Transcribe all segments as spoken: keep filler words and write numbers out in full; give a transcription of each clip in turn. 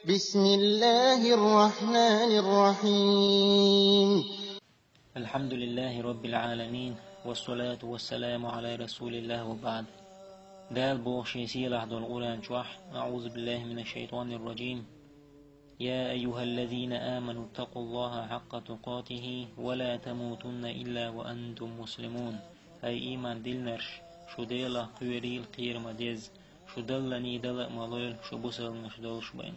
بسم الله الرحمن الرحيم. الحمد لله رب العالمين، والصلاة والسلام على رسول الله وبعد. Дала боху шен сийлахь долу Къуръан чохь: أعوذ بالله من الشيطان الرجيم. يا أيها الذين آمنوا اتقوا الله حق تقاته ولا تموتن إلا وأنتم مسلمون. Ай, ийман диллинарш, шу Делах кхоьрийла кхера ма-дезза, шу далланий дала а ма лойла, шу бусалбанаш долуш байна.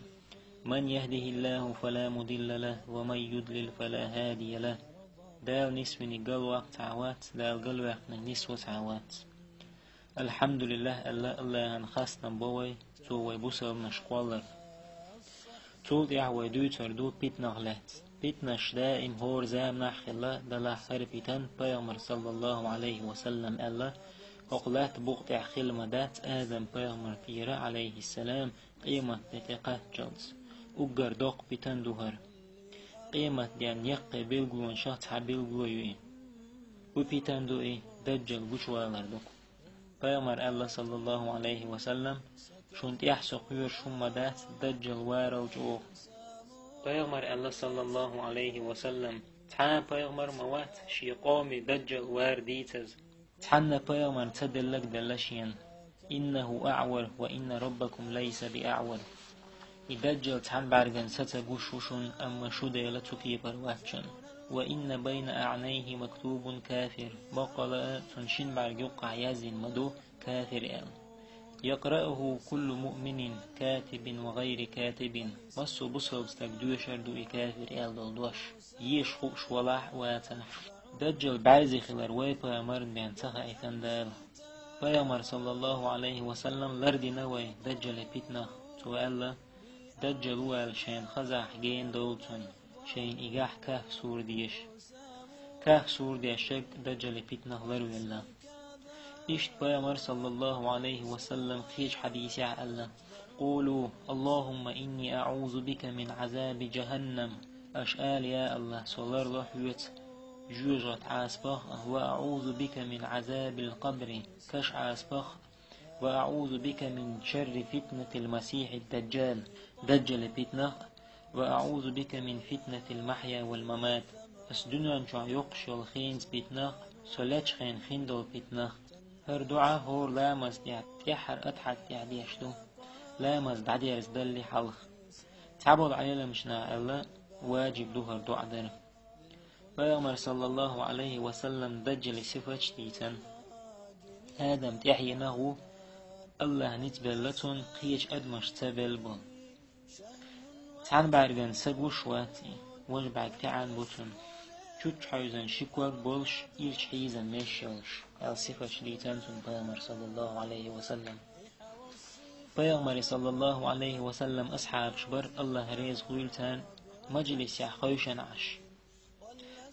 من يهده الله فلا مضل له ومن يضلل فلا هادي له. Дала нисвиниг галваккха цхьа а вац, Дала галваьккхиниг нисво цхьа а вац. Алхьамдулиллах аьлла, Аллахьан хастам бо вай, Цо вай бусалбанаш кхолларх. Цул тӀаьхьа вай дуьйцур ду питанах лаьцна. Питанаш даим хӀора заманахь хилла, делахь хӀара питана, пайхамара, саллаллаху Ӏалайхи ва саллам, аьлла, хӀокху лаьттан букъа тӀехь хила ма дац Адам-пайхамар тӀера, Ӏалайхиссалам, къематде тӀе кхаччалц. Уггар доккха питана ду хӀара. Къематден яккхий билгалонех цхьа билгало ю и. ХӀун питана ду и? Даджал гучувалар ду-кх. Пайхамара аьлла, саллаллаху Ӏалайхи ва саллам: «Шуна тӀехь со кхоьруш хӀума ма дац, Даджал варал чӀогӀа». Пайхамара аьлла, саллаллаху Ӏалайхи ва саллам: «Цхьа а пайхамар ма вац шен къоме Даджал вар дийцаза». Цхьанна пайхамарна ца делларг делла шена: «إنه أعور وإن ربكم ليس بأعور». И Даджал цхьана бӀаьргана са ца гуш ву шуна, амма шун Дела цу кепара вац шуна. «وإن بين عينيه مكتوب كافر». Баккъала а цуьнан шина бӀаьрга юккъахь яздина ма ду «кафир» аьлла. «يقرأه كل مؤمن كاتب وغير كاتب». Массо а бусалба стаг доьшур ду и «кафир» аьлла долу дош, езаш хууш валахь а, вацахь а. Даджал бӀаьрзе хилар вай пайхамарна бен ца хаийтина Дала. Пайхамара, саллаллаху Ӏалайхи ва саллам, лардина вай Даджалан питанах. Цо аьлла: «Даджал ву аьлла шайна хазахь гена довла цунна, шайна и гахь Кахф сура деша». Кахф сура дешнарг Даджалан питанах ларвелла. Иштта пайхамара, саллаллаху Ӏалайхи ва саллам, кхечу хьадисехь аьлла: «قولوا: اللهم إني أعوذ بك من عذاب جهنم». Аша ала: «Я АллахӀ, со ларло Хьоьца жоьжахатин Ӏазапах, وأعوذ بك من عذاب القبر, кашан Ӏазапах, وأعوذ بك من شر فتنة المسيح الدجال, Даджалан питанах, وأعوذ بك من فتنة المحيا والممات, аса дуьнен чохь йоккхуш йолу хенан питанах, со лечу хенахь хин долу питанах». ХӀара дуӀа хӀора ламаза тӀехь, тӀаьххьара атахьат тӀехь деш ду, ламаз дӀадерзадаллале хьалха. Цхьаболу Ӏеламчу наха аьлла, важиб ду хӀара дуӀа дар. Пайхамара, саллаллаху Ӏалайхи ва саллам, Даджалан сифаташ дийцина. Адам тӀаьхьенах ву, АллахӀа ницкъ белла цунна, кхечу адамашна ца белла болу. Цхьана бӀаьргана са гуш вац и, важа бӀаьрг таьӀна бу цуьнан. Чучча хьаьвзина ши ког болуш, ирча хьийзина меш йолуш, аьлла сифаташ дийцина цунна пайхамара, саллаллаху Ӏалайхи ва саллам. Пайхамаре, саллаллаху Ӏалайхи ва саллам, асхьабаш бара, АллахӀ реза хуьлда царна, мажлисехь хевшина Ӏаш.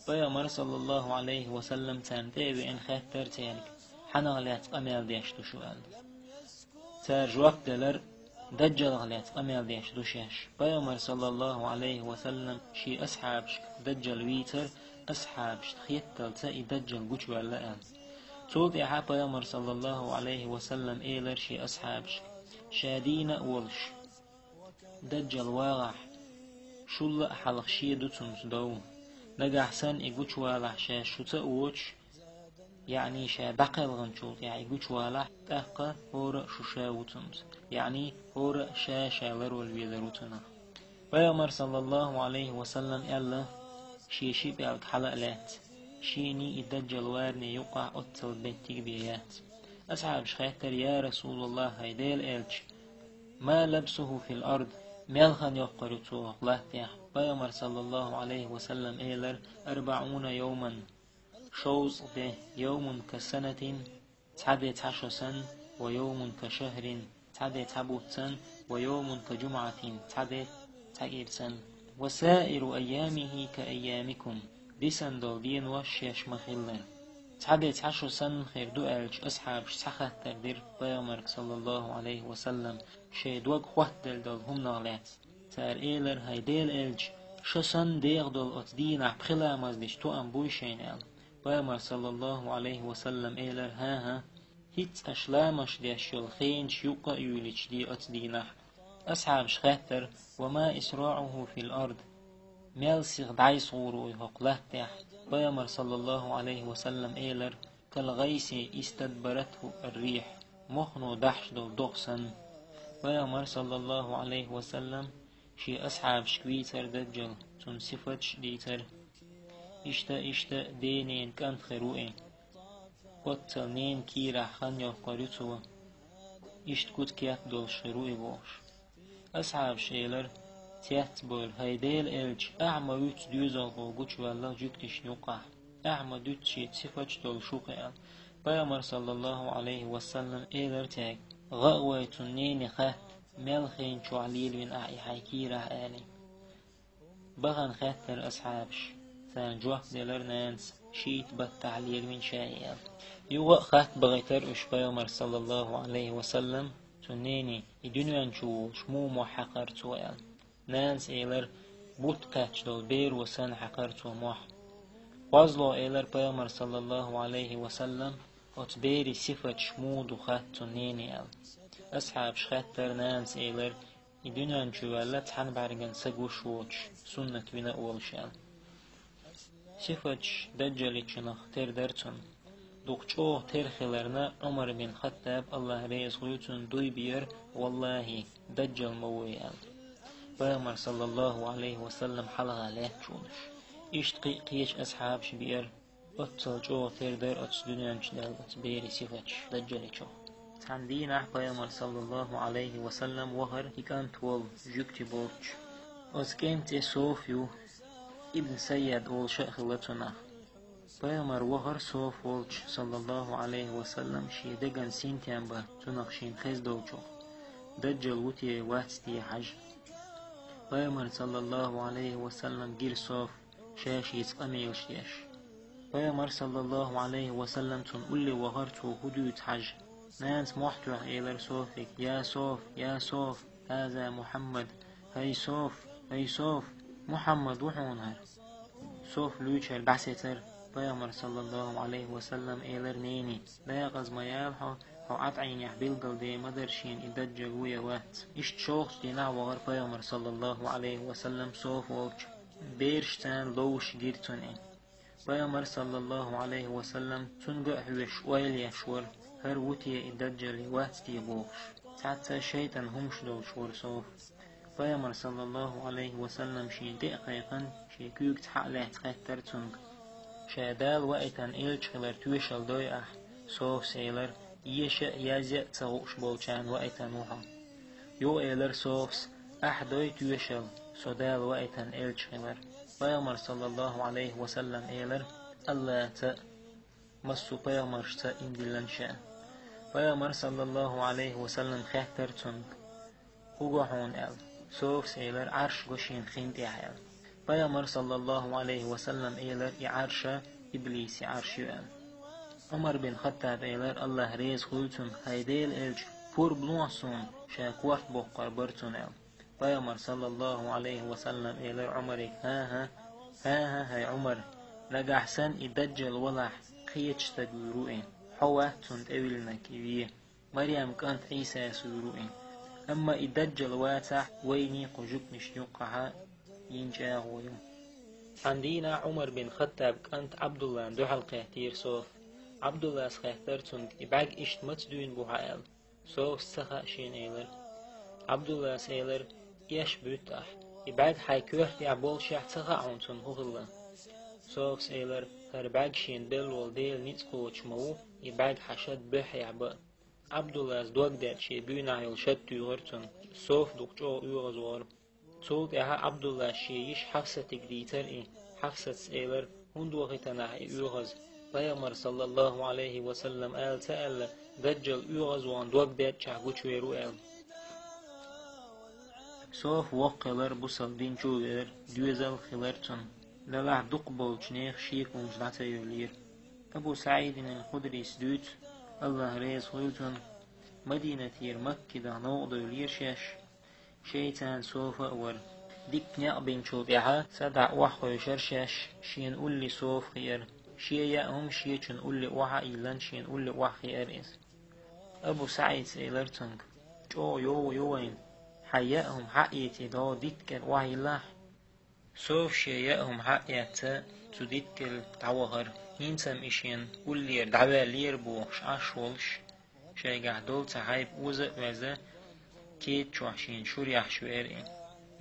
Пайхамара, саллаллаху Ӏалайхи ва саллам, царна тӀе а веана, хаьттира цаьрга: «Хьанах лаьцна къамел деш ду шу?» – аьлла. Цара жоп делира: «Даджалах лаьцна къамел деш ду шаьш». Пайхамара, саллаллаху Ӏалайхи ва саллам, шен асхьабашка Даджал вийцира, асхьабашна хетталца и Даджал гучуваьлла аьлла. Цул тӀаьхьа пайхамара, саллаллаху Ӏалайхи ва саллам, элира шен асхьабашка: «Ша дийна а волуш, Даджал вагӀахь, шул а хьалха шен ду цуьнца дов. Нагахь санна и гучувалахь, ша шуьца а воцуш, яъни ша дӀакхелхинчул тӀаьхьа и гучувалахь, тӀаккха хӀора а шу ша ву цуьнца, яъни хӀора а ша-ша ларвала везар ву цунах». Пайхамара, саллаллаху Ӏалайхи ва саллам, аьлла: «Шен ши пӀелг хьала а лаьцна, шений и Даджал варний юккъахь оццул беттиг бен яц». Асхьабаша хаьттира: «Я РасулаллахӀ, хӀай Делан элча, ма лабсуху фил ард, мел хан йоккхур ю цо хӀокху латтехь?» Пайхамара, саллаллаху Ӏалайхи ва саллам, элира: «АрбаӀуна йовман, шовзткъа де, йовмун ка санатин, цхьа де цхьа шо санна, ва йовмун ка шахрин, цхьа де цхьа бутт санна, ва йовмун ка жумӀатин, цхьа де цхьа кӀира санна, ва саиру айямихи ка айямикум, дисина долу денош шаьш ма-хиллара». Цхьа де цхьа шо санна хир ду аьлча, асхьабаша цхьа хаттар дира пайхамарга, саллаллаху Ӏалайхи ва саллам, шайн дог хоттаделла долу хӀуманах лаьцна. Цара элира: «ХӀай Делан элча, шо санна дегӀ долу оцу дийнахь пхи ламаз дича тоам буй шайна?» – аьлла. Пайхамара, саллаллаху Ӏалайхи ва саллам, элира: «ХӀан-хӀа, хӀинцца аша ламазаш деш йолу хенаш юккъа а юьйлуьйтуш де оцу дийнахь». Асхьабаш хаьттар: «وما إسراعه في الأرض؟» Мел сиха дӀайса гӀур вуй хӀокху латтехь? Пайхамар, саллаллаху Ӏалайхи ва саллам, элар: «كالغيث استدبرته الريح». Мохно дахьаш долу догӀа санна. Пайхамар, саллаллаху Ӏалайхи ва саллам, шен асхьабашка вийцар Даджал, цунна сифаташ а дийцар. Иштта, иштта, ден-ненан кӀант хир ву и. Оццул ненан кийрахь хан йоккхур ю цо. Иштта куц-кеп долуш хир ву и, бохуш. Асхьабаш элар: «Цецбойла, хӀай Делан элча, ахьа ма вуьту доьзалхо гучуваьлла жуьгташна юккъахь. Ахьа ма дуьту шен сифаташ долуш ву кхин», — аьлла. Пайхамар, саллаллаху Ӏалайхи ва саллам, элар цаьрга: «ГӀа а вай цунна нене хатта, мел хенчохь лелавина ахьа и хьайн кийрахь», — аьлла. Бахана хаьттар асхьабаш. Царна жоп делар нанас: «Шийтта баттахь лелавина ша и», — аьлла. Юха а хатта бахийтар уьш Пайхамар, саллаллаху Ӏалайхи ва саллам, цунна нене: «И дуьнен чу волуш муха мохь хьаькхар цо?» — аьлла. Нанас элар: «Бутт кхаьчна долу беро санна хьаькхар цо мохь». КхозлагӀа элар Пайхамар, саллаллаху Ӏалайхи ва саллам: «Оцу берийн сифаташ муха ду хатта цунна нене», — аьлла. Асхьабаш хаьттар, нанас элар: «И дуьнен чу ваьлла цхьана бӀаьргана са гуш воцуш, суннат вина а волуш», — аьлла. Сифаташ Даджаличунах тера дара цунна. Дукха чӀогӀа тера хиларна, Ӏумар бин Хаттаб, Аллах реза хуьлда цунна, дуй биара: «Валлахи, Даджал ма ву и», — аьлла. Пайхамар, саллаллаху Ӏалайхи ва саллам, хьалха лаьтташ волуш. Иштта кхин а кхечу асхьабаш биара. Оццул чӀогӀа тера дара оцу дуьнен чу даьлла оцу берийн сифаташ Даджаличух. Цхьана дийнахь Пайхамар, саллаллаху Ӏалайхи ва саллам, вахара и кӀант волу жуьгти боцуш. Оцу кӀентан цӀе Соф ю, Ибн Сайяд олуш а хилла цунах. Пайхамар вахара Соф волчу, саллаллаху Ӏалайхи ва саллам, шен деган синтем бан цунах шена хезна долчух, Даджал ву те, вац те хьажа. Пайхамар, саллаллаху Ӏалайхи ва саллам, гира Соф, ша шеца къамелаш деш. Пайхамар, саллаллаху Ӏалайхи ва саллам, цунна улле вахара, цо хӀун дуьйцу хьажа. Нанас мохь тоьхна элира Софига: «Я Соф, я Соф, хаза Мухьаммад, хӀай Соф, хӀай Соф, Мухьаммад ву хьуна хӀара». Соф луьйчуьра дӀасецира. Пайхамар, саллаллаху Ӏалайхи ва саллам, элира: «Нене, декъаза ма яла хьо, хьо Ӏад Ӏийнехь билгалдер ма дара шена и Даджал ву я вац». Иштта шолгӀачу дийнахь вахара Пайхамар, саллаллаху Ӏалайхи ва саллам, Соф волчу. Бераш царна ловш гира цунна. Пайхамар, саллаллаху Ӏалайхи ва саллам, цуьнга а хьоьжуш, ойла еш вара, хӀара ву те и Даджал я вац те бохуш. Цхьацца шайтӀан хӀумаш долуш вара Соф. Пайхамар, саллаллаху Ӏалайхи ва саллам, шена тӀе а кхайкхина, шен куьйгаца хьа а лаьцна хаьттира цуьнга: «Ша Дала ваийтина элча хилар тоьшалла дой ахь?» Софас элира: «Еша а, язъя а ца хууш болчарна ваийтина ву хьо». Юха элира Софас: «Ахь дой тоьшалла, со Дала ваийтина элча хилар?» Пайхамар, саллаллаху Ӏалайхи ва саллам, элира: «Аллаца а, массо а пайхамаршца а ийман диллина ша». Пайхамар, саллаллаху Ӏалайхи ва саллам, хаьттира цуьнга: «ХӀун го хьуна?» — аьлла. Софас элира: «Ӏарш го шена хин тӀехь», — аьлла. Пайхамар, саллаллаху Ӏалайхи ва саллам, элира: «И Ӏарш Иблисан Ӏарш ю», — аьлла. Ӏумар бин Хаттаб элира, Аллах реза хуьлда цунна: «ХӀай Делан элча, пурба лохьа суна, ша корта боккхур бара цунна», — аьлла. Пайхамар, саллаллаху Ӏалайхи ва саллам, элира Ӏумарига: «ХӀан-хӀа, хӀан-хӀа, хӀай Ӏумар, нагахь санна и Даджал валахь, кхечу стага вуьйр ву и. Хьо вац цунна тӀевиллинарг и вен. Марем кӀант Ӏийсас вуьйр ву и. Амма и Даджал вацахь, вайний кху жуьгташна юккъахьа йина чӀагӀо ю». Цхьана дийнахь Ӏумар бин Хаттаб кӀант Ӏабдуллана дуьхьал кхеттера Софа. Ӏабдуллас хаьттира цуьнга: «И бӀаьрг иштта маца дуьйна бу хьан?» — аьлла. Софас ца хаьа шена, элира. Ӏабдуллас элира: «Эш буьту ахь. И бӀаьрг хьайн коьрта тӀехь боллушехь ца хаьа хьуна цунна хӀун хилла?» Софас элира: «ХӀара бӀаьрг шена белла волу Делан ницкъ кхочуш ма ву, и бӀаьрг хьан шад буьххьехь бан». Ӏабдуллас дог детта шен буьйнахь йолу шад туьйхира цунна. Софа дукха чӀогӀа оьгӀазвахара. Цул тӀаьхьа Ӏабдуллас шен йиша Хьафсатига дийцира и. Хьафсатас элира: «ХӀунда вахийтина ахь и оьгӀаз? Пайхамара, саллаллаху Ӏалайхи ва саллам, ала ца аьлла, Даджал оьгӀазвахана дог деттачохь гучувер ву», — аьлла. Софа воккха хилар, бусалба дин чу а велар, доьзал а хилар цунна. Делахь дукхахболчу нехан шеко хӀумаш дӀа ца йоьллера. Абу СаӀидин ал-Худрис дуьйцу, Аллах реза хуьлда цунна, Мадинатера Макке даха новкъа девллера шаьш, шайца Софа а вара. Дикка некъ бинчул тӀаьхьа садаӀа охьахевшира шаьш, шена улле Софа хиира. Шен яа хӀума шечун улле охьа а йиллина, шена улле охьахиира иза. Абу СаӀида элира цуьнга: «ЧӀогӀа йовха ю вайна. хьан яа хӀума хьаэца и дӀо дитт кӀел охьайиллахь. Софа шен яа хӀума хьаэцна, цу дитт кӀел дӀавахара. ХӀинца-м и шен уллера дӀаваьллера бохуш Ӏаш волуш, шайгахь долу цхьа хьайба оза а оьзна, кеда чохь шена шура яхьаш веара и.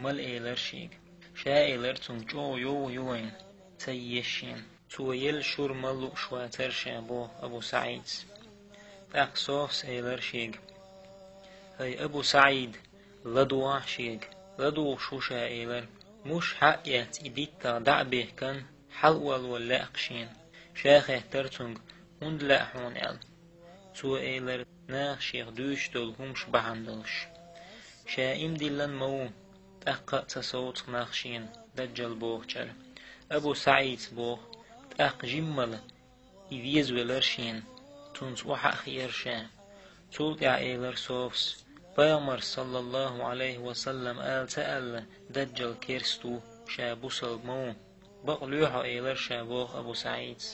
Мала элира шега. Ша элира цуьнга: «ЧӀогӀа йовха ю вайна, ца еза шена». Цо елла шура мала лууш вацара ша, боху Абу СаӀида. ТӀаккха Софас элира шега: «ХӀай, Абу СаӀид, ладугӀахь шега». «ЛадугӀуш ву ша», — элира. «Муш хьаэцна и диттах дӀа а бехкана, хьала-олла лаьа-кх шена». Ша хаьттира цуьнга: «ХӀунда лаьа хьуна?» — аьлла. Цо элира: «Наха шех дуьйцуш долу хӀумаш бахьана долуш». Ша иман диллина ма ву, тӀаккха а ца совцу-кх нах шена, Даджал бохучуьра. Абу СаӀида боху: «ТӀаккха жимма-м и везавелира шена, цуьнца охьа а хиира ша». Цул тӀаьхьа элира Софас: «Пайхамарс, саллаллаху Ӏалайхи ва саллам, ала ца аьлла, Даджал керста ву, ша бусалба ма ву?» «Бакъ лоьхьу», — элира ша, боху Абу СаӀида.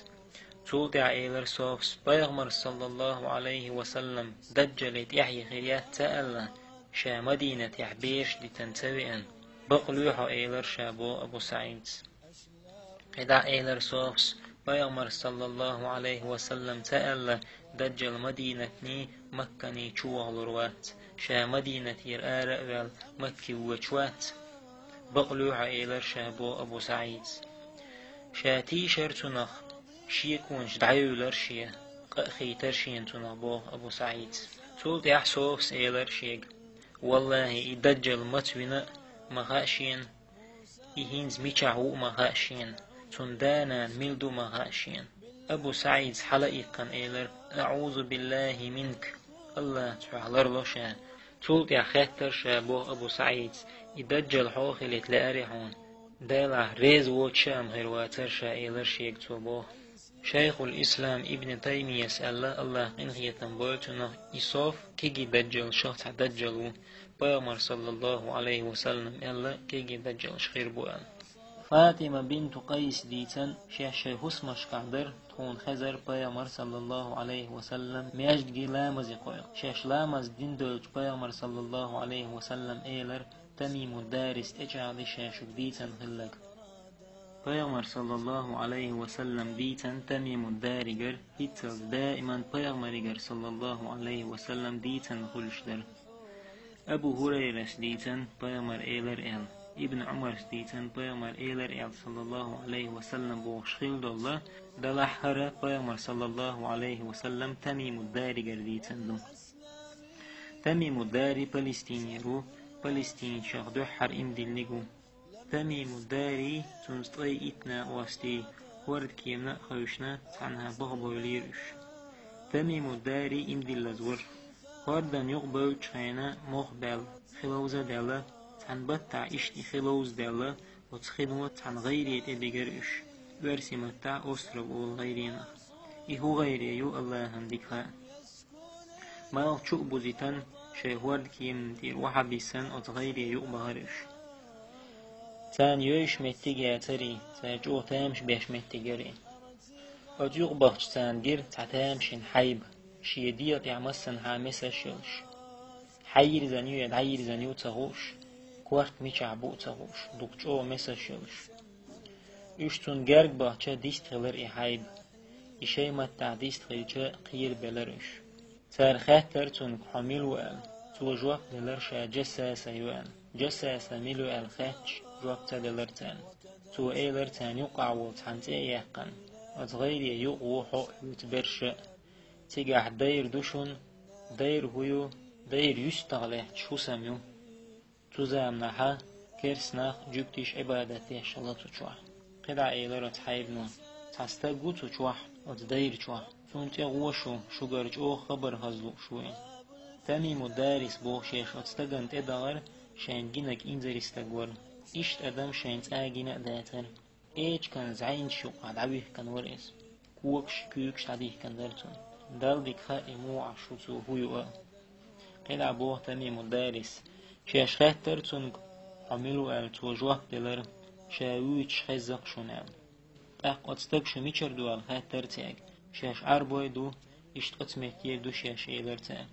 Цул тӀаьхьа элира Софас: «Пайхамарс, саллаллаху Ӏалайхи ва саллам, Даджале тӀаьхье хир яц ца аьлла, ша Мадинатехь бераш дитина ца веана». «Бакъ лоьхьу», — элира ша, боху Абу СаӀида. КхидӀа элира Софас: «Пайхамарс, саллаллаху Ӏалайхи ва саллам, ца аьлла, Даджал Мадинатний, Макканий чу вахалур вац, ша Мадинатера ара а ваьлла, Макке воьдуш вац». «Бакъ лоьхьу», — элира ша, боху Абу СаӀида. Ша тийшара цунах, шеконаш дӀайевлира шен, къа а хийтира шена цунах, боху Абу СаӀида. Цул тӀаьхьа Софас элира шега: «ВаллахӀи, и Даджал маца вина а ма хаьа шена, и хӀинца мичахь ву а ма хаьа шена, цуьнан да-нана мила ду а ма хаьа шена». Абу СаӀида хьала а иккхина элира: «АӀузу биллахӀи минк! АллахӀаца хьох ларло ша». Цул тӀаьхьа хаьттира ша, боху Абу СаӀида: «И Даджал хьо хилийта лаьарий хьуна?» «Делахь реза воцуш а-м хир вацара ша», — элира шега цо, боху. Шайхул-Ислам Ибн Таймияс аьлла, АллахӀа къинхетам бойла цунах, и Соф кегий даджалшах цхьа даджал ву, Пайхамара, саллаллаху Ӏалайхи ва саллам, аьлла, кегий даджалш хир бу аьлла. Фатима бинту Къайс дийцина, шаьш шайн хӀусамашкахь дара, тхуна хезара Пайхамар, саллаллаху Ӏалайхи ва саллам, маьждиге ламазе кхойкху. Шаьш ламаз дина девлча, Пайхамар, саллаллаху Ӏалайхи ва саллам, элира: «Тамиму Дарис тӀечӀагӀди ша шуьга дийцина хилларг». Пайхамар, саллаллаху Ӏалайхи ва саллам, дийцина Тамиму Даригара, хӀинццалц даиман Пайхамаригара, саллаллаху Ӏалайхи ва саллам, дийцина хуьлуш дара. Абу ХӀурайрас дийцина, Пайхамар элира аьлла, Ибн Ӏумарс дийцина, Пайхамар элира аьлла, саллаллаху Ӏалайхи ва саллам, бохуш хилла долу, делахь хӀара Пайхамар, саллаллаху Ӏалайхи ва саллам, Тамиму Даригара дийцина ду. Тамиму Дари палестинер ву, палестинчех дуьххьара иман диллиниг ву. Тамиму Дари, цуьнца ткъе итт накъостий, хӀордан кемана а хевшина, цхьанхьа баха бевллера уьш. Тамиму Дари иман диллаза вара. ХӀордан юкъа бевллачу хенахь мох баьлла, хи ловза а даьлла, цхьана баттахь иштта и хи ловза даьлла, оцу хино цхьана гӀайре тӀе бигара уьш, оьрсийн маттахь остров олу гӀайренах. И хӀун гӀайре ю, АллахӀана дика хаьа. Малх чу а бузийтина, шайн хӀордан кеманна тӀера охьабиссина, оцу гӀайре юкъа бахара уьш. Царна йовзуш меттиг яцара и, цара чӀогӀа тамаш беш меттиг яра и. Оцу юкъа бахча царна гира цхьа тамашийна хьайба, шен дегӀа тӀехь массанхьа месаш а йолуш. Хьайирзина ю я дӀайирзина ю ца хууш, корта мичахь бу а ца хууш, дукха чӀогӀа месаш а йолуш. Уьш цунна герга бахча дистхилира и хьайба. И шайн маттахь дистхилча, кхерабелира уьш. Цара хаьттира цуьнга: «Хьо мила ву?» — аьлла. Цо жоп делира: «Ша Джассаса ю», — аьлла. «Джассаса мила ю?» — аьлла хаьттича, жоп ца делира царна. Цо элира царна юккъахь волу цхьана цӀе а яьккхина: «Оцу гӀайре юкъа ву хьо а, хьоьца берш а. Цигахь дайра ду шуна, дайра хӀун ю, дайра юьстах лаьтташ хӀусам ю». Цу заманахьа керстанах, жуьгтиш Ӏибадат деш хилла цу чохь. КхидӀа элира оцу хьайбано: «Цхьа стаг ву цу чохь, оцу дайра чохь. Цунна тӀе гӀо шу, шуьгара чӀогӀа хабар хаза лууш ву и». Тамиму Дарис боху шаьш оцу стагана тӀе дахара, шайна гинарг инзаре стаг вара. Иштта адам шайна цкъа а гина а дацара. Эчиган зӀенаш юкъахь дӀавихкина вара иза. Когаш, куьйгаш дӀадихкина дара цунна. Далла дика хаьа и муха Ӏаш ву, цо хӀун юа. КхидӀа боху Тамиму Дарис. Шаьш хаьттира цуьнга: «Хьо мила ву?» — аьлла, цо жоп делира: «Ша вуьйцуш хезна-кх шуна», — аьлла. ТӀаккха оцу стага: «Шу мичара ду?» — аьлла хаьттира цаьрга. «Шаьш Ӏарбой ду, иштта оцу меттера ду шаьш», — элира цара.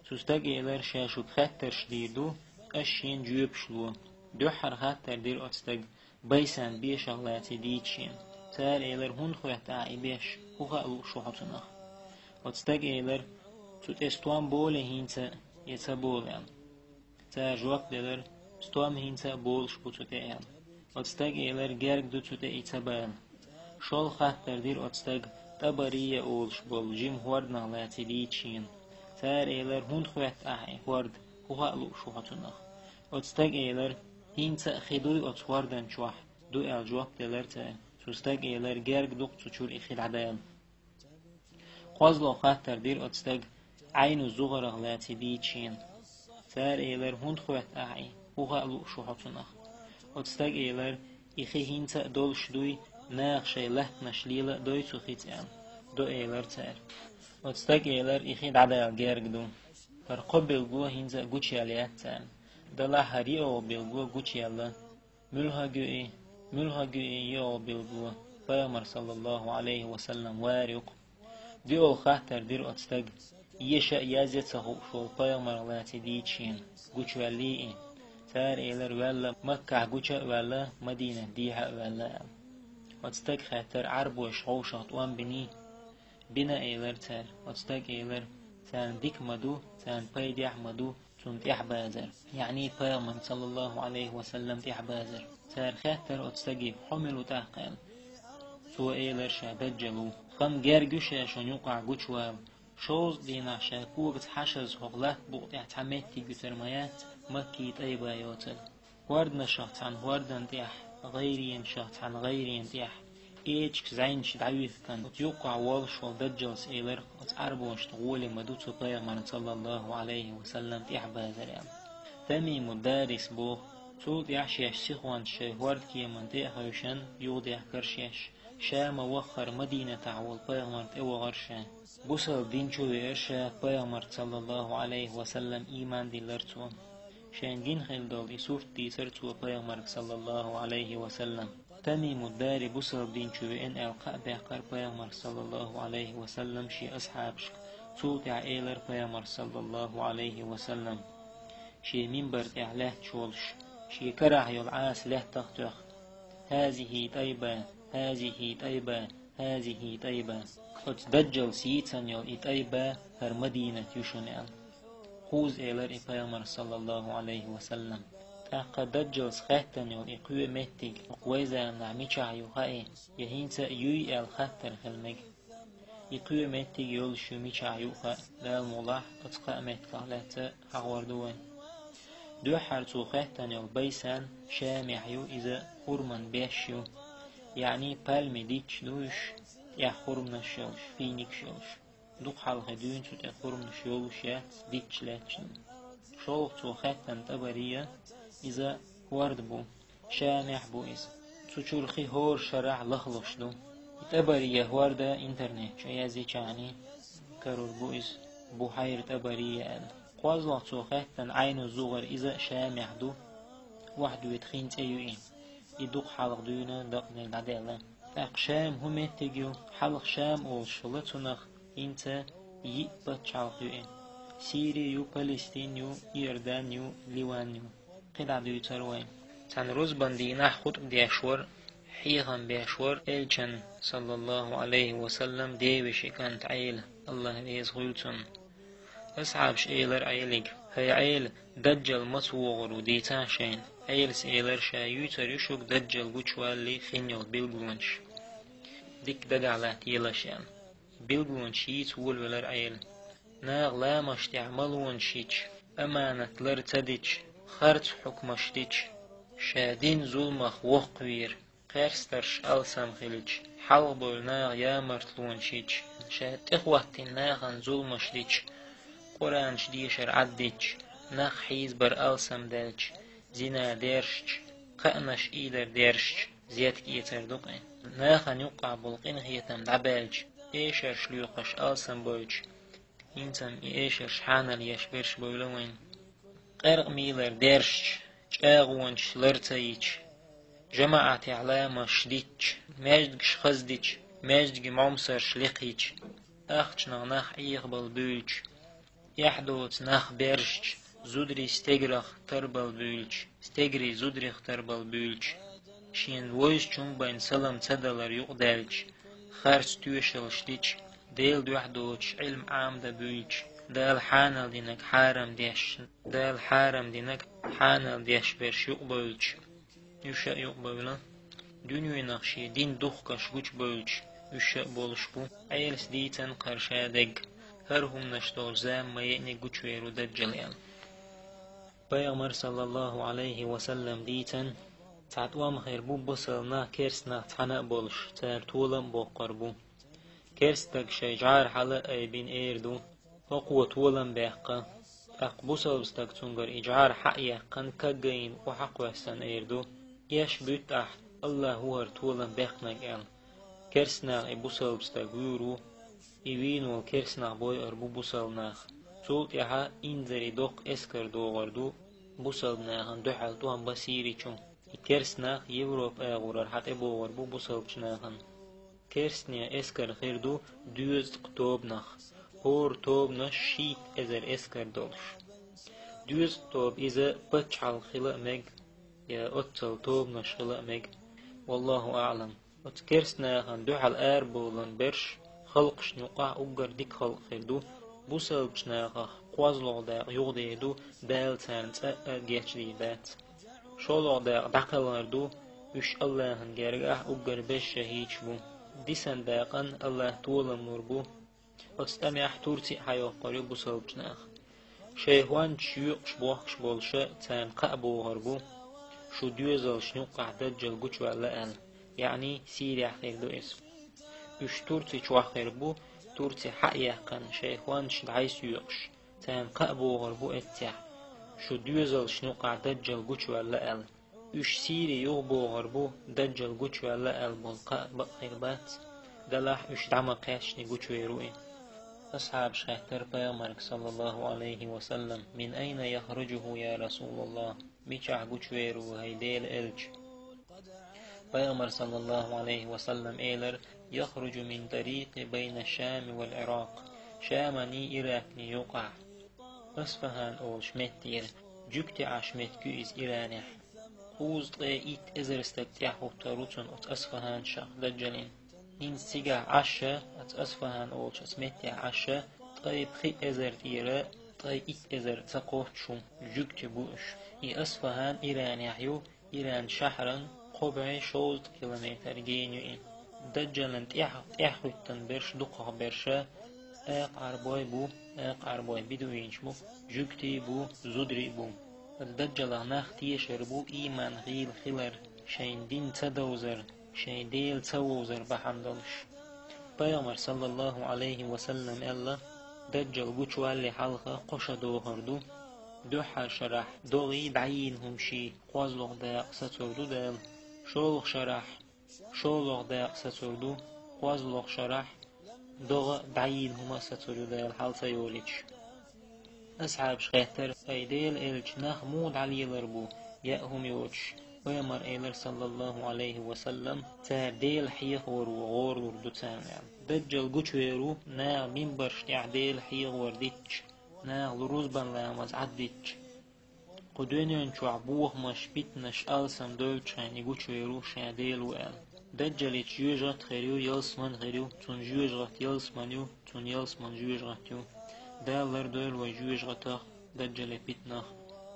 Цу стага элира: «Ша шуьга хеттарш дийр ду, аш шена жоьпаш лу. Дуьххьара хаттар дира оцу стага, Байсан бешах лаций дийца шена. Цара элира, хӀунда хоьтту ахь и беш, хӀун хаа лууш ву хьо цунах? Оцу стага элира, цу тӀе стом болий хӀинца а, я ца болу аьлла. Цара жоп делира, стом хӀинца а болуш бу цу тӀе аьлла. Оцу стага элира, герга ду цу тӀе и ца бала. ШолгӀа хаттар дира оцу стага, ТӀабария олуш болу жима хӀорданах лаций дийца шена. Цара элира, хӀунда хоьтту ахь и хӀорда, хӀун хаа лууш ву хьо цунах? Оцу стага элира, хӀинца а хи дуй оцу хӀордан чохь, ду аьлла жоп делира цара. Цу стага элира, герга ду-кх цу чуьра и хи дӀадала. КхозлагӀа хаттар дира оцу стага, Ӏайну ЗугӀарах лаций дийца шена. Цара элира, хӀунда хоьтту ахь и, хӀун хаа лууш ву хьо цунах? Оцу стага элира, и хи хӀинца а долуш дуй, наха шайн латтанаш лела а дой цу хица аьлла. До элира цара. Оцу стага элира, и хи дӀадала герга ду. ХӀара кхо билгало хӀинца а гучуяьлла яц царна. Делахь хӀара йоьалгӀа билгало гучуяьлла. Муьлхарг ю и, муьлхарг ю и йоьалгӀа билгало, Пайхамар, саллаллаху Ӏалайхи ва саллам, вар ю-кх. ДоьалгӀа хаттар дира оцу стага, еша а, язъя а ца хууш волу Пайхамарах лаций дийца шена, гучуваьллий и? Цара элира, ваьлла, Маккахь гуча а ваьлла, Мадинат дехьа а ваьлла аьлла. Оцу стага хаьттира, Ӏарбоша хьошах тӀом биний? Бина, элира цара. Оцу стага элира, царна дика ма ду, царна пайдехь а ма ду цунна тӀаьхьабазар, яъни Пайхамарна, саллаллаху Ӏалайхи ва саллам, тӀаьхьабазар. Цара хаьттира оцу стаге, хьо мила ву тӀаккха аьлла. Цо элира, ша Даджал ву. Хан герга ю ша шуна юкъахь гучувала. Шовзткъа дийнахь ша когаца хьашаза хӀокху латта букъа тӀехь цхьа меттиг юьтур ма яц, Маккий ТӀайба йоцург. ХӀорданашах цхьана хӀордан тӀехь, гӀайренашах цхьана гӀайрен тӀехь, эчигаш, зӀенаш дӀавихкина, оцу юккъахь волуш волу Даджалс элира, оцу Ӏарбошна гӀоли ма ду цу Пайхамарна, саллаллаху Ӏалайхи ва саллам, тӀаьхьабазар аьлла. Тамиму Дарис боху, цул тӀаьхьа шаьш сихонца шайн хӀордкеманна тӀе а хевшина, юхадехкира шаьш. Шама ваххара Мадинатахь волу Пайхамар тӀевахара ша. Бусалба дин чу веара ша Пайхамарца, саллаллаху Ӏалайхи ва саллам, ийман диллира цо. Шайн дин хилла долу и сурт дийцира цо Пайхамарга, саллаллаху Ӏалайхи ва саллам. Тамиму Дари бусалба дин чу веана аьлла кхаъ баьккхира Пайхамарга, саллаллаху Ӏалайхи ва саллам, шен асхьабашка. Цул тӀаьхьа элира Пайхамарс, саллаллаху Ӏалайхи ва саллам, шен минбар тӀехь лаьтташ волуш, шен карахь йолу Ӏаса лаьттах а тоьхна: «ХӀазихӀи ТӀайба, хӀазихӀи ТӀайба, хӀазихӀи ТӀайба». Оцу Даджалс йийцина йолу и ТӀайба хӀара Мадинат ю шуна аьлла. Кхузза элира и Пайхамарс, саллаллаху Ӏалайхи ва саллам. ТӀаккха Даджалс хаьттина йолу и кхо меттиг, хӀокху вайн заманахь мичахь ю хаьий, я хӀинца а юй аьлла хаттар хила мега. И кхо меттиг йолуш ю мичахь юха а, Дала мукъ лахь, оцу кхаа меттигах лаьцна хьахор ду вайн. Дуьххьара цо хаьттина йолу Байсан Шамехь ю, иза хурман беш ю. Яъни пальми дичча ду уьш, тӀехь хурманаш йолуш, финикаш йолуш. Дукха хьалхе дуьйна цу тӀе хурманаш йолуш яц, дичча лаьтташ ду. ШолгӀа цо хаьттина ТӀабария, иза хӀорда бу. Шамехь бу иза. Цу чуьра хи хӀора шарахь лахлуш ду. И ТӀабария хӀорда интернет чу яздичахьана карор бу иза, Бухьайр ТӀабария аьлла. КхозлагӀа цо хаьттина Ӏайну ЗугӀар, иза а Шамехь ду. Охьадоьду хин цӀе ю и. И дукха хьалха дуьйна дакъа дерг дӀадаьлла. ТӀаккха Шам хӀун меттиг ю? Хьалха Шам олуш хилла цунах, хӀинца йиъ пачхьалкх ю и. Сири ю, Палестин ю, Иордан ю, Ливан ю. КхидӀа дуьйцур вай. Цхьана рузбан дийнахь хутӀба деш вара, хьехам беш вара Элчан, саллаллаху Ӏалайхи ва саллам, девешин кӀант Ӏела, АллахӀ реза хуьлда цунна. Асхьабаш элира Ӏелига: «ХӀай Ӏела, Даджал маца вогӀур ву, дийцахьа шайна». Ӏелас элира: «Ша юьйцур ю шуьга Даджал гучувалале хин йолу билгалонаш. Дикка дагахь латта елаш», — аьлла. Билгалонаш йийца волавелира Ӏела. Наха ламаш тӀехь малонаш йича, аманат лар ца дича, харц хьукмаш дича, ша дин зуламах воккхавийра, кхерстарш алсам хилча, хьалхабевлла наха ямартлонаш йича, ша тӀехӀоттийна нахана зуламаш дича, Къуранаш дешар Ӏаддича, нах хьийзабар алсам даьлча, зина дершча, кхаънаш ийдар дершча, зетка эцар ду-кх и. Нахана юккъахь болу къинхетам дӀабаьлча, эшарш лоькхуш алсам бойтуш, хӀинца-м и эшарш хьанал еш берш бевлла вайн. Къаьркъа мийлар дершча, чӀагӀонаш лар ца йича, жамаӀатехь ламаш дичча, маьждигаш хаздича, маьждигийн Ӏомсарш лекхийча, ахчанах нах Ӏехабала буьйлуча, эхь доцу нах бержача, Зударий стегарах тарбал буьйлча, стегарий зударех тарбал буьйлча, шен вовзачун байна салам ца далар юкъадаьлча, харц тоьшаллаш дича, Делан дуьхьа доцуш Ӏилма Ӏамадан буьйлча, Дала хьанал динарг хьарам деш, Дала хьарам динарг хьанал деш берш юкъабевлча, уьш а юкъабевлла, дуьненах шен дин духкаш гучубевлча, уьш а болуш бу, Ӏелас дийцина кхара ша дерг, хӀара хӀуманаш долчу зама ма еъниг гучувер ву Даджал аьлла. Пайхамара, саллаллаху Ӏалайхи ва саллам, дийцина, цхьа тӀом хир бу бусалба нах керста нах цхьаьна а болуш, цара толам а боккхур бу. Керста стаг шайн жӀара хьала а айбина эр ду: «ХӀокхо толам баьккха». ТӀаккха бусалба стаг цуьнгара и жӀара хьа а яьккхина, каггайна охьа а кхоьссина эр ду: «Эш буьтта ахь, АллахӀ ву хӀара толам баьккхинарг», — аьлла. Керста нах и бусалба стаг вуьйр ву, и вийна волу керста нах бойур бу бусалба нах. Цул тӀаьхьа инзаре доккха эскар догӀур ду, бусалба нахана дуьхьал тӀом бан Сири чу. И керста нах Европа агӀорара хьатӀебогӀур бу бусалбачу нахана. Керстанийн эскар хир ду доьзткъа тобанах, хӀора тобанаш шийтта эзар эскар долуш. Доьзткъа тоба иза пачхьалкх хила а мега, я оццал тобанаш хила а мега. Валлаху аӀлам. Оцу керста нахана дуьхьал арабовлан берш халкъашна юкъахь уггар дика халкъ хир ду, бусалбачу нахах кхозлагӀа дакъа юхадер ду, Дала царна цкъа а гечдийр дац. ШолгӀа дакъа дӀакхалхар ду, уьш АллахӀан гергахь уггар беза шахӀидаш бу. Дисина дакъана АллахӀ толам лур бу. Оцу тӀамехь Турци а хьайоккхур ю бусалбачу наха. Шайн хӀоьнчаш йоькъуш бохкуш болуша царна кхаъ бохур бу, шу доьзалшна юккъахь Даджал гучуваьлла аьлла, яъни Сирехь хир ду иза. Уьш Турци чохь хир бу, Турци хьа а яьккхина, шайн хӀоьнчаш дӀасайоькъуш, царна кхаъ бохур бу эццехь, шу доьзалшна юккъахь Даджал гучуваьлла аьлла. Уьш Сири юхабохур бу, Даджал гучуваьлла аьлла болу кхаъ бакъ хир бац, делахь уьш дӀа ма кхаьчча гучувер ву и. Асхьабаш хаьттара пайхамарга, саллаллаху Ӏалайхи ва саллам: «Мин айна яхружуху, я Расулаллах?» Мичахь гучувер ву, хӀай Делан элча? Пайхамара, саллаллаху Ӏалайхи ва саллам, элира: «Яхружу мин тарикъи байна Шами вал Ӏиракъ». Шаманий Иракний юкъахь, Асфахьан олуш меттера, жуьгти Ӏаш меттиг ю иза Иранехь. Кхузткъе итт эзар стаг тӀаьхьахӀуттур ву цунна оцу Асфахьанашах Даджалин. ХӀинца цигахь Ӏаш, оцу Асфахьан олучу оцу меттехь Ӏаш, ткъе пхи эзар тӀера ткъе итт эзар ца кхоччуш ву, жуьгти бу уьш. И Асфахьан Иранехь ю, Иран шахьаран кхо бӀе шовзткъа километр гена ю и. Даджалан тӀаьхь-, тӀаьхьахӀуьттун берш дукхахберш акха Ӏарбой бу, акха Ӏарбой бедуинаш бу, жуьгтий бу, зударий бу. Даджалах нах тешар бу ийман гӀийла хилар, шайн дин ца довзар, шайн Дела ца вовзар бахьана долуш. Пайхамар, саллаллаху Ӏалайхи ва саллам, аьлла: «Даджал гучувалле хьалха кхо шо дохур ду. Дуьххьара шарахь догӀий дӀайийна хӀума ший кхозлагӀа дакъа сацур ду Дала. ШолгӀа шарахь шолгӀа дакъа сацур ду, кхозлагӀа шарахь догӀа а дӀайийна хӀума а сацур ю Дала хьал ца йолуьйтуш». Асхьабаш хаьттара: «Ай Делан элча, нах муха дӀалелар бу, яа хӀума йоцуш?» Пайхамар элира, саллаллаху Ӏалайхи ва саллам: «Цара Дела хьехавар ву гӀорлур ду царна», — аьлла. Даджал гучувер ву, наха минбарш тӀехь Дела хьехавар дитташ, наха рузбан ламаз Ӏаддитташ. Кху дуьнен чохь бохамаш, питанаш алсам дойлучу хенахь и гучувер ву ша Дела ву аьлла. Даджалица жоьжахат хир ю, ялсаман хир ю, цунна жоьжахат ялсаман ю, цунна ялсаман жоьжахат ю. Дала лардойла вай жоьжахатах, Даджале питанах.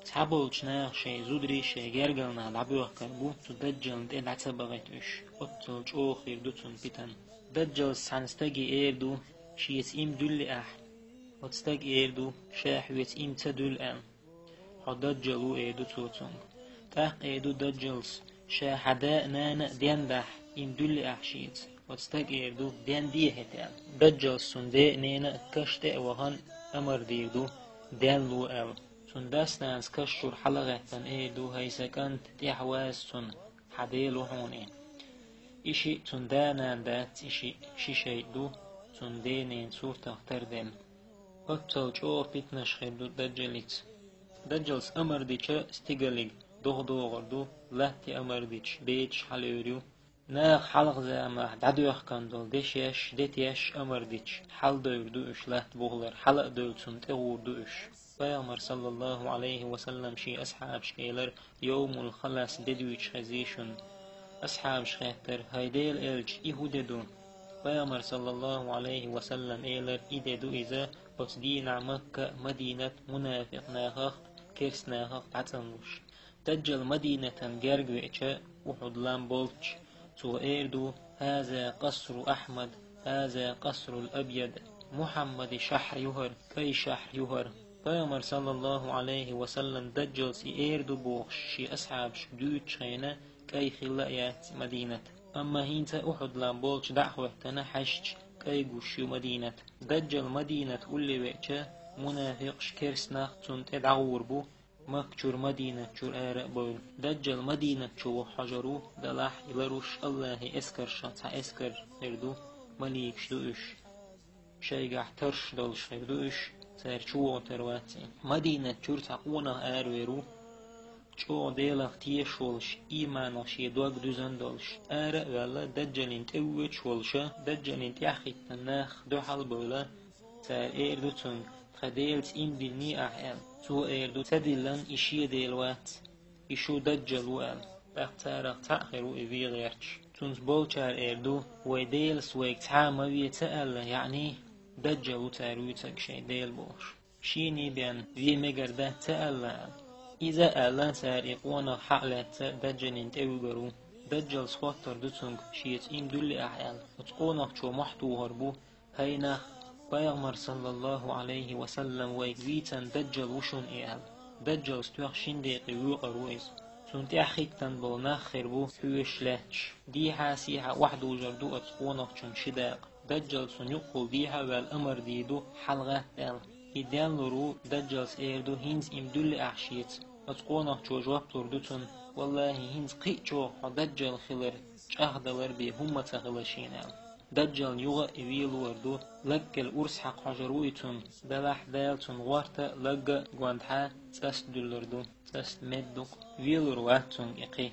Цхьаболчу наха шайн зударий, шайн гергал нах дӀабоьхкар бу, цу Даджална тӀе дӀа ца бахийта уьш. Оццул чӀогӀа хир ду цунна питана. Даджалс цхьана стаге эр ду, шеца иман дуьллий ахь? Оцу стага эр ду, ша хьоьца иман ца дуьллу аьлла. Хьо Даджал ву, эр ду цо цуьнга. ТӀаккха эр ду Даджалс, ша хьан да а, нана а денна дахь, иман дуьллий ахь шеца? Оцу стага эр ду, денде хӀета аьлла. Даджалс цуьнан ден а, ненан а каш тӀе а вахана, амар дийр ду, денло аьлла. Цуьнан дас-нанас каш чуьра хьалагӀаьттина эр ду, хӀай сан кӀант, тӀаьхьаваза цунна, хьан Дела ву хьуна и. И шиъ цуьнан да-нана дац, и шиъ ши шайтӀа ду, цуьнан ден-ненан суртах тардина. Оццул чӀогӀа питанаш хир ду Даджалица. Даджалс амар дича стигаллиг дохадогӀур ду, латте амар дича бедаш хьалуьйр ю. Наха хьалха заманахь дӀадоьхкан долу дешеш, детеш амар дича, хьаладевр ду уьш латта бухалара, хьала а девлла цунна тӀегӀур ду уьш. Пайхамар, саллаллаху Ӏалайхи ва саллам, шен асхьабашка элира: «Йовмул халас де дуьйцуш хезий шуна?» Асхьабаша хаьттира: «ХӀай Делан элча, и хӀун де ду?» Пайхамар, саллаллаху Ӏалайхи ва саллам, элира: «И де ду иза, оцу дийнахь Макка а, Мадинат а мунафикъ нахах а, керс нахах а дӀацӀанлуш. Даджал Мадинатан герга веача, Ухьуд-лам болчу, цо эр ду: „ХӀаза къасру Ахьмад, хӀаза къасрул абъяд“, Мухьаммади шахьар ю хӀара, кӀай шахьар ю хӀара». Пайхамар, саллаллаху Ӏалайхи ва саллам, Даджалс и эр ду бохуш, шен асхьабашка дуьйцучу хенахь, кӀай хилла а яц Мадинат. Амма хӀинца Ухьуд-лам болчу дӀа а хӀоьттина, хьаьжча, кӀай гуш ю Мадинат. Даджал Мадинат улле веача, мунафикъаш, керс нах цунна тӀе дӀагӀур бу, Макка чуьра Мадинат чуьра ара а бевлла. Даджал Мадинат чу ваха хьожур ву, делахь и ларуш АллахӀан эскаршах цхьа эскар хир ду, маликаш ду уьш. Шайгахь тарш долуш хир ду уьш, цара чу вогӀур вац и. Мадинат чуьра цхьа къонах аравер ву, чӀогӀа Делах тешаш волуш, ийманах шен дог дуьзна долуш. Ара а ваьлла, Даджална тӀевоьдуш волуша, Даджална тӀаьхьахӀиттина нах дуьхьал а бевлла, цара эр ду цуьнга: «Тхан Делаца иман диллиний ахь?» – аьлла. Цо эр ду: «Ца диллина, и шен Дела вац, и шу Даджал ву», – аьлла. ТӀаккха царах цхьаъ хир ву и вен гӀерташ. Цуьнца болчара эр ду: «Вай Делас вайга цхьа а ма ве ца аьлла, яъни Даджал ву цара вуьйцург шайн Дела», – бохуш. Шена бен вен мегар дац ца аьлла, аьлла. Иза а аьлла, цара и къонах хьа а лаьцна, Даджална тӀевуьгур ву. Даджалс хоттур ду цуьнга: «Шеца иман диллий ахь?» – аьлла. Оцу къонахчо мохь тухур бу: «ХӀай нах, Пайхамар, саллаллаху Ӏалайхи ва саллам, вайга вийцина Даджал ву шуна и», – аьлла. Даджалс тоьхна шина декъе воькъур ву иза. Цунна тӀаьхьахӀиттина болу нах хир бу хьоьжуш лаьтташ. Дехьа-сехьа охьадужур ду оцу къонахчун ши дакъа. Даджал цунна юккъехула дехьа а ваьлла, амар дийр ду: «ХьалагӀатта», – аьлла. И денлур ву, Даджалс эр ду: «ХӀинца иман диллий ахь шеца?» Оцу къонахчо жоп лур ду цунна: «ВаллахӀи, хӀинца кхин а чӀогӀа хьо Даджал хилар чӀагӀдалар бен хӀумма ца хилла шена», – аьлла. Даджална юха а и вен луур ду, лаг кӀела урс хьакха хьожур ву и цунна, делахь Дала цунна гӀорта а, лаг а гондӀа цӀаста дуьллур ду, цӀаста медда ду-кх, велур вац цуьнга и кхин.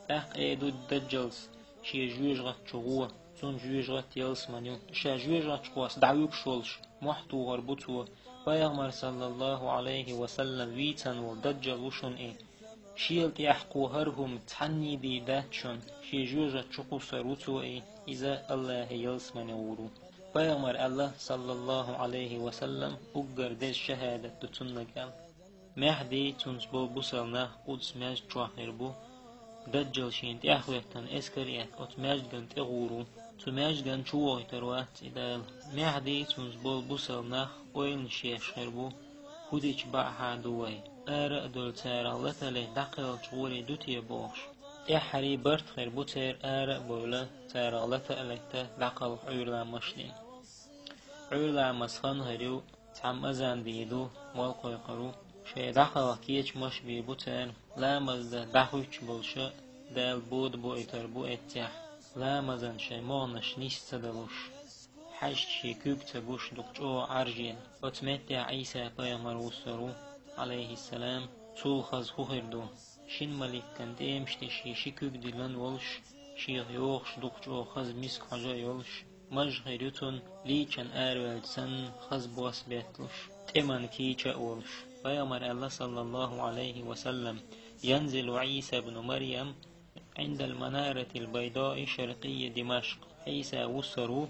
ТӀаккха эр ду Даджалс шен жоьжахати чу гӀо, цуьнан жоьжахати ялсамани ю. Ша жоьжахати чу кхосса дӀавуьгуш волуш, мохь тухур бу цо: «Пайхамар, саллаллаху Ӏалайхи ва саллам, вийцина волу Даджал ву шуна и. Шел тӀехь кхо хӀара хӀума цхьанний дийр дац шуна, шен жоьжахати чу кхуссур ву цо и, иза АллахӀан ялсамане гӀур ву». Пайхамара аьлла, саллаллаху Ӏалайхи ва саллам: «Уггар деза шахӀадат ду цуьнниг», – аьлла. Маьхьди, цуьнца болу бусалба нах Къудс маьждиг чохь хир бу, Даджал шена тӀаьхьахӀоьттина эскар а эцна, оцу маьждигна тӀе гӀур ву. Цу маьждигна чу вохуьйтур вац и Дала. Маьхьди, цуьнца болу бусалба нах ойланаш еш хир бу: «ХӀун дича бакъахьа ду вай? Ара а девлла, царах лата а летта, дӀакхалхачу гӀоре ду те?» – бохуш. ТӀаьххьара барт хир бу церан ара а бевлла, царах лата а летта, дӀакхалха Ӏуьйра ламазаш дина. Ӏуьйра ламазан хан хир ю, цхьамма азан дийр ду, молла кхойкхур ву. Шайн дӀакхалха кечамаш бийр бу цара, ламаз дан дӀахӀуьттуш болуша Дала бода боуьйтур бу эццехь, ламазан шайн могӀанаш нис ца далуш. Хьаьжча шен куьг ца гуш, дукха чӀогӀа Ӏаржъелла, оцу меттехь Ӏийса-пайхамар вуссур ву, Ӏалайхиссалам. Цул хаза хӀун хир ду? Шина маликан тӀемаш тӀе шен ши куьг диллина волуш, шех йогӀуш, дукха чӀогӀа хаза миска хьожа а йолуш, маж хир ю цунна, лийчана араваьллачу санна, хаза бос бетталуш, тӀеман кийча а волуш. Пайхамара аьлла, саллаллаху Ӏалайхи ва саллам: «Янзилу Ӏийса ибну Марьям Ӏиндал манаратил байдаи шаркъийи Димашкъ». Ӏийса вуссур ву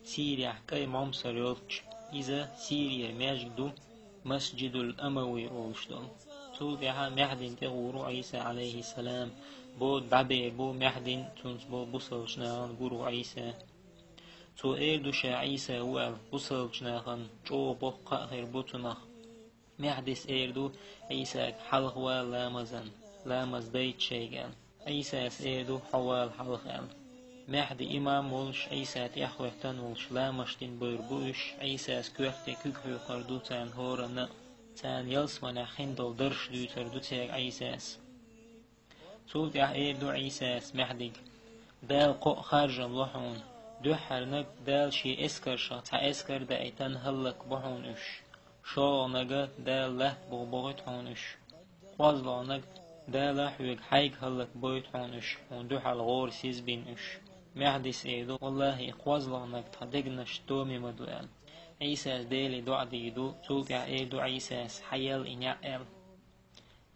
Сирехь кӀай мӀомсар йолчу, иза Сирера маьждиг ду, Масджидул Амави олуш долу. Цул тӀаьхьа Маьхьдина тӀе гӀур ву Ӏийса, Ӏалайхиссалам. Бода дӀабер бу Маьхьдина, цуьнца болу бусалбачу нахана гур ву Ӏийса. Цо эр ду ша Ӏийса ву аьлла, бусалбачу нахана чӀогӀа боккха кхаъ хир бу цунах. Маьхьдис эр ду Ӏийсага: «Хьалха вала ламазан, ламаз дайта шайга», – аьлла. Ӏийсас эр ду: «Хьо вала хьалха», – аьлла. Маьхьди имам волуш, Ӏийса тӀаьхьахӀоьттина волуш, ламазаш дина бевр бу уьш, Ӏийсас коьрта тӀе куьг хьоькхур ду царна хӀоранна а, царна ялсаманехь хин долу дарш дуьйцур ду цаьрга Ӏийсас. Цул тӀаьхьа эр ду Ӏийсас Маьхьдига: «Дала кхоъ харжам ло хьуна, дуьххьарниг Дала шен эскаршах цхьа эскар даийтина хӀаллакбо хьуна уьш. ШолгӀаниг Дала латта бухабохуьйту хьуна уьш. КхозлагӀниг Дала хьоьга хьайга хӀаллакбойту хьуна уьш, хьуна дуьхьал гӀора сиз бина уьш. Маьхьдис эр ду: «ВаллахӀи, и кхозлагӀнарг тхан дегнаш томе ма ду», — аьлла. Ӏийсас Деле доӀа дийр ду, цул тӀаьхьа эр ду Ӏийсас: «Хьаелла и неӀ», — аьлла.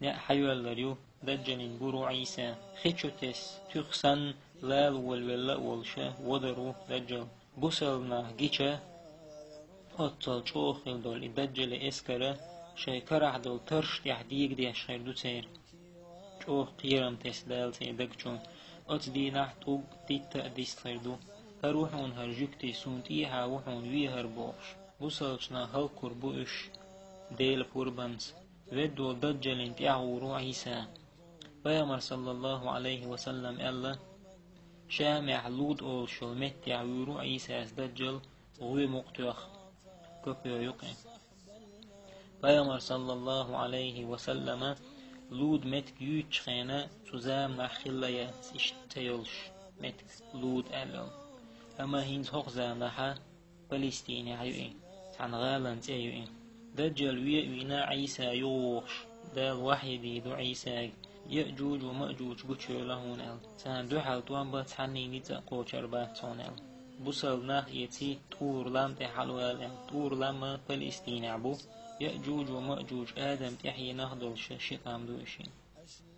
НеӀ хьайоьллар ю, Даджалин гур ву Ӏийса. Хи чу тесса, туьха санна, лала волавелла а волуша, вадар ву Даджал. Бусалба нах гича, оццул чӀогӀа хила долу и Даджалан эскар шайн карахь долу тарш тӀехь дегадеш хир ду церан. ЧӀогӀа кхерам тесна Дала церан даг чу. Оцу дийнахь тӀулг дитта а дистхир ду. ХӀара ву хьуна хӀара жуьгти, суна тӀехьа ву хьуна вехар бохуш, бусалбачу наха хӀаллакбур бу уьш Делан пурбанца. Ведда волу Даджалин тӀаьхьа гӀур ву Ӏийса. Пайхамар, саллаллаху Ӏалайхи ва саллам, аьлла: «Шамехь Луд олуш йолу меттехь вуьйр ву Ӏийсас Даджал, гӀоьмукъ тоьхна, копьё юкъе». Пайхамар, саллаллаху Ӏалайхи ва саллама, Луд меттиг юьйцучу хенахь, цу заманахь хилла яц иштта цӀе йолуш меттиг Луд аьлла йолу. Амма хӀинца хӀокху заманахь Палестинехь ю и, цхьана гӀалан цӀе ю и. Даджал вен а вийна, Ӏийса юхавогӀуш, Дала вахьйу дийр ду Ӏийсага: «Яъжуж ва Маъжуж гучуйойла хьуна», — аьлла. «Царна дуьхьал тӀом бан цхьанний ницкъ а кхочур бац хьуна», — аьлла. «Бусалба нах эций, ТӀур-Лам тӀе хьалавала», — аьлла. ТӀур-Лам Палестинехь бу. Яъжуж ва Маъжуж Адам тӀаьхьенах долуш ши къам ду уьш.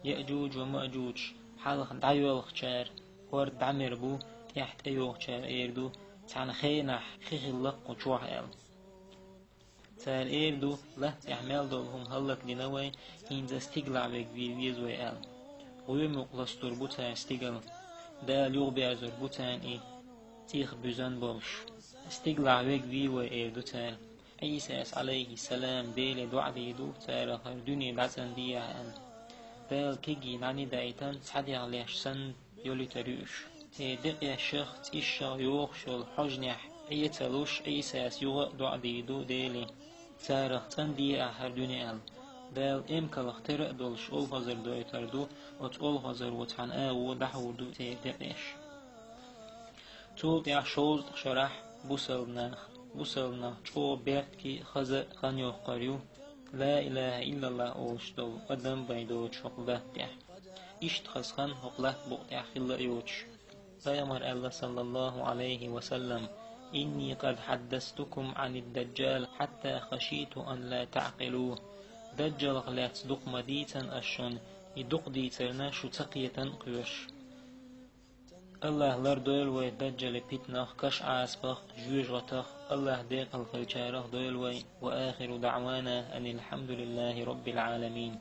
Яъжуж ва Маъжуж хьалха дӀайоьлхучара, хӀорда дӀамер бу, тӀехь тӀейогӀучара эр ду, цхьана хенахь хи хилла кху чохь аьлла. Цара эр ду: «Латта тӀехь мел долу хӀума хӀаллакдина вай, хӀинца стигалахь верг вен веза вай», — аьлла. ГӀоьмукъ ластор бу цара стигала. Дала юхаберзор бу царна и, цӀих буьзна болуш. «Стигалахь верг вен вай», — эр ду цара. Ӏийсас, Ӏалайхиссалам, Деле доӀа дийр ду, царах хӀара дуьне дӀацӀандехьа аьлла. Дала кегий дӀанидайтина, цхьа дегӀ леш санна, йолуьйтур ю уьш. Церан декъешах, цӀийшах йохуш йолу хьожанехь Ӏе ца луш, Ӏийсас юха а доӀа дийр ду Деле: «Царах цӀандехьа хӀара дуьне», — аьлла. Дала эмкалх тера а долуш, олхазар дойтур ду, оцу олхазаро цхьана агӀор дӀахьур ду церан декъеш. Цул тӀаьхьа шовзткъа шарахь бусалба нах, бусалба нах чӀогӀа беркате а, хаза а хан йоккхур ю, ла илаха иллаллах олуш долу адам бен доцуш хӀокху латта тӀехь. Иштта хаза хан хӀокху латта букъа тӀехь хилла а йоцуш. Пайхамар аьлла, саллаллаху Ӏалайхи ва саллам: «Инни къад хьаддастукум Ӏанид-Даджал хьатта хашиту ан ла таӀкъилу». Даджалах лаьцна дукха ма дийцина ас шуна, и дукха дийцарна шу ца кхетан а кхоьруш. АллахӀа лардойла вай Даджалан питанах, каш Ӏазапах, жоьжахатах, АллахӀ декъал хилчарах дойла вай. Ва ахиру даӀвана анил хьамдулиллахи роббил Ӏаламин.